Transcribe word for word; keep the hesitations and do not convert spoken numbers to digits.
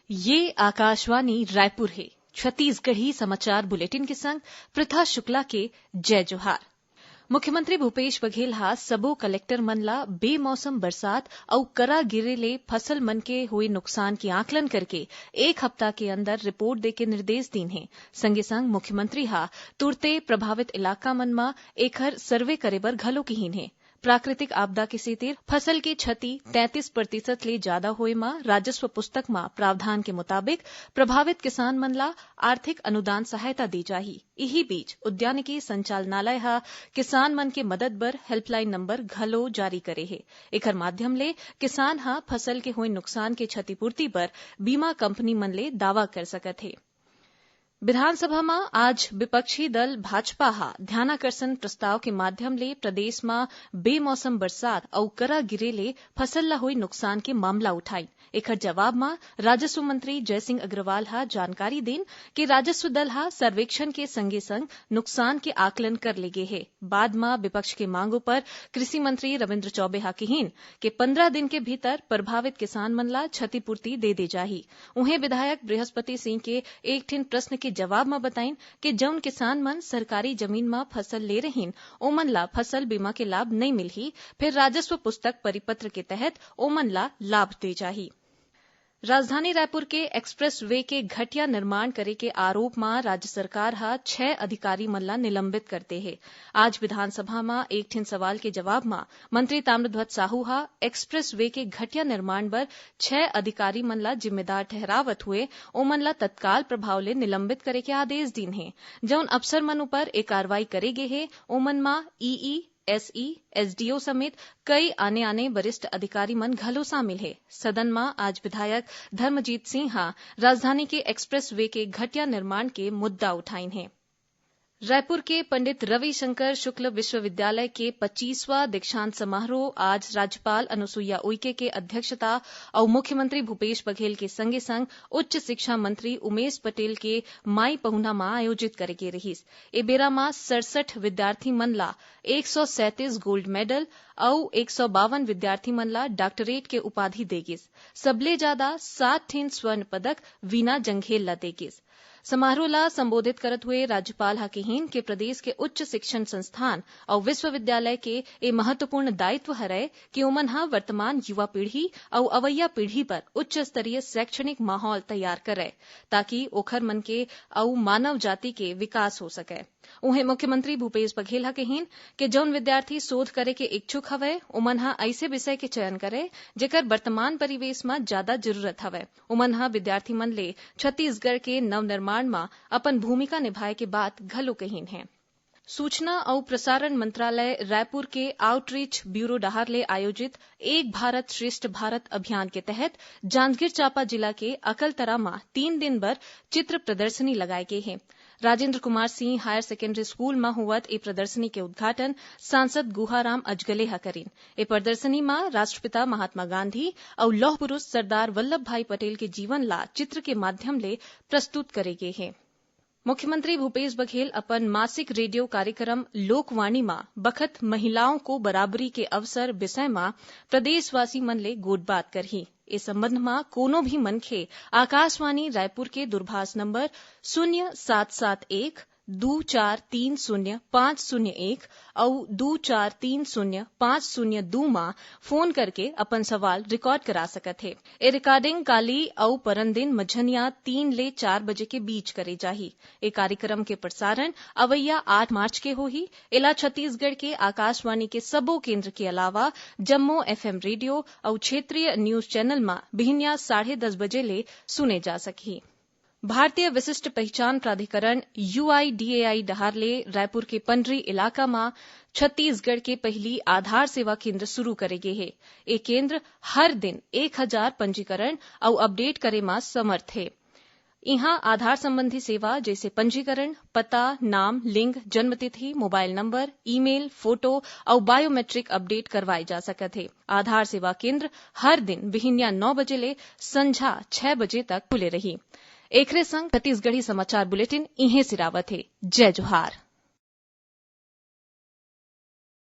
ये आकाशवाणी रायपुर हे। छत्तीसगढ़ी समाचार बुलेटिन के संग प्रथा शुक्ला के जय जोहार। मुख्यमंत्री भूपेश बघेल ह सबो कलेक्टर मन ला बेमौसम बरसात अउ करा गिरे ले फसल मन के होए नुकसान के आकलन करके एक हफ्ता के अंदर रिपोर्ट देके निर्देश दीन हे। संगे संग मुख्यमंत्री ह तुरते प्रभावित इलाका मन म एखर सर्वे करे बर घलो किहीन हे। प्राकृतिक आपदा के सेतिर फसल के क्षति तैंतीस प्रतिशत ले जादा होए म राजस्व पुस्तक म प्रावधान के मुताबिक प्रभावित किसान मन ला आर्थिक अनुदान सहायता दी जाही। इही बीच उद्यानिकी संचालनालय ह किसान मन के मदद बर हेल्पलाइन नंबर घलो जारी करे हे। एखर माध्यम ले किसान ह फसल के होए नुकसान के क्षतिपूर्ति बर बीमा कंपनी मन ले दावा कर सकत हे। विधानसभा म आज विपक्षी दल भाजपा ह ध्यानाकर्षण प्रस्ताव के माध्यम ले प्रदेश म बेमौसम बरसात अउ करा गिरे ले फसल ल होई नुकसान के मामला उठाइन। एखर जवाब म राजस्व मंत्री जयसिंह अग्रवाल ह जानकारी दीन कि राजस्व दल ह सर्वेक्षण के संगे संग नुकसान के आकलन कर ले गे हे। बाद म विपक्ष के मांगों पर कृषि मंत्री रविंद्र चौबे ह किहीन कि पंद्रह दिन के भीतर प्रभावित किसान मन ला क्षतिपूर्ति दे दे जाही। उहें विधायक बृहस्पति सिंह के एक ठिन प्रश्न के जवाब म बताइन कि जउन किसान मन सरकारी जमीन म फसल ले रहिन, ओमन ला फसल बीमा के लाभ नइ मिलही, फेर राजस्व पुस्तक परिपत्र के तहत ओमन ला लाभ दे जाही। राजधानी रायपुर के एक्सप्रेस वे के घटिया निर्माण करे के आरोप म राज्य सरकार ह छह अधिकारी मन ला निलंबित कर दे हे। आज विधानसभा म एक ठिन सवाल के जवाब म मंत्री ताम्रध्वज साहू ह एक्सप्रेस वे के घटिया निर्माण बर छह अधिकारी मन ला जिम्मेदार ठहरावत हुए ओमन ला तत्काल प्रभाव ले निलंबित करे के आदेश दीन हे। जउन अफसर मन ऊपर ए कार्रवाई करे गे हे, ओमन म ईई, एसई, एसडीओ समेत कई आने-आने वरिष्ठ अधिकारी मन घलो शामिल हे। सदन म आज विधायक धर्मजीत सिंह ह राजधानी के एक्सप्रेस वे के घटिया निर्माण के मुद्दा उठाइन हे। रायपुर के पंडित रविशंकर शुक्ल विश्वविद्यालय के पच्चीसवां दीक्षांत समारोह आज राज्यपाल अनुसुईया उइके के अध्यक्षता अउ मुख्यमंत्री भूपेश बघेल के संगे संग उच्च शिक्षा मंत्री उमेश पटेल के माई पहुना म आयोजित करे गे रिहिस। ए बेरा म सड़सठ विद्यार्थी मन ला एक सौ सैंतीस गोल्ड मेडल अउ एक सौ बावन विद्यार्थी मन ला डॉक्टरेट के उपाधि दे गिस। सबले जादा सात ठिन स्वर्ण पदक वीना जंघेल ला दे गिस। समारोह ला संबोधित करत हुए राज्यपाल ह किहीन के प्रदेश के उच्च शिक्षण संस्थान अउ विश्वविद्यालय के ए महत्वपूर्ण दायित्व हरय कि ओमन ह वर्तमान युवा पीढ़ी अउ अवइया पीढ़ी बर उच्च स्तरीय शैक्षणिक माहौल तैयार करय, ताकि ओखर मन के अउ मानव जाति के विकास हो सकय। उहें मुख्यमंत्री भूपेश बघेल ह किहीन के जउन विद्यार्थी शोध करे के इच्छुक हवय, ओमन ह अइसे विषय के चयन करय, जेकर वर्तमान परिवेश म जादा जरूरत हवय। ओमन ह विद्यार्थी मन ले छत्तीसगढ़ के नवनिर्माण म अपन भूमिका निभाए के बात घलो कहिन हे। सूचना अउ प्रसारण मंत्रालय रायपुर के आउटरीच ब्यूरो डहार ले आयोजित एक भारत श्रेष्ठ भारत अभियान के तहत जांजगीर चांपा जिला के अकलतरा म तीन दिन बर चित्र प्रदर्शनी लगाए गे हे। Rajendra Kumar Singh higher secondary school म होवत ए प्रदर्शनी के उद्घाटन सांसद गुहाराम अजगले ह करिन। ए प्रदर्शनी म राष्ट्रपिता महात्मा गांधी अउ लौह पुरुष सरदार वल्लभ भाई पटेल के जीवन ला चित्र के माध्यम ले प्रस्तुत करे गे हे। मुख्यमंत्री भूपेश बघेल अपन मासिक रेडियो कार्यक्रम लोकवाणी म बखत महिलाओं को बराबरी के अवसर विषय म प्रदेशवासी मन ले गोठबात करही। ए संबंध म कोनो भी मनखे आकाशवाणी रायपुर के दूरभाष नंबर शून्य सात सात एक दू चार तीन शून्य पाँच शून्य एक अउ दू चार तीन शून्य पाँच शून्य दू म फोन करके अपन सवाल रिकॉर्ड करा सकत हे। ए रिकॉर्डिंग काली अउ परन दिन मझनिया तीन ले चार बजे के बीच करे जाही। ए कार्यक्रम के प्रसारण अवइया आठ मार्च के होही। एला छत्तीसगढ़ के आकाशवाणी के सबो केंद्र के अलावा जम्मो एफएम रेडियो अउ क्षेत्रीय न्यूज चैनल म बिहनिया साढ़े दस बजे ले सुने जा सकही। भारतीय विशिष्ट पहचान प्राधिकरण, यूआईडीएआई डहार ले रायपुर के पंडरी इलाका म छत्तीसगढ़ के पहिली आधार सेवा केंद्र शुरू करे गे हे। ए केंद्र हर दिन एक हजार पंजीकरण अउ अपडेट करे म समर्थ हे। इहां आधार संबंधी सेवा जैसे पंजीकरण, पता, नाम, लिंग, जन्मतिथि, मोबाइल नंबर, ईमेल, फोटो अउ बायोमेट्रिक अपडेट करवाए जा सकत हे। आधार सेवा केंद्र हर दिन बिहिनिया नौ बजे ले संझा छह बजे तक खुले रही। एखरे संग छत्तीसगढ़ी समाचार बुलेटिन इहें सिरावत हे। जय जोहार।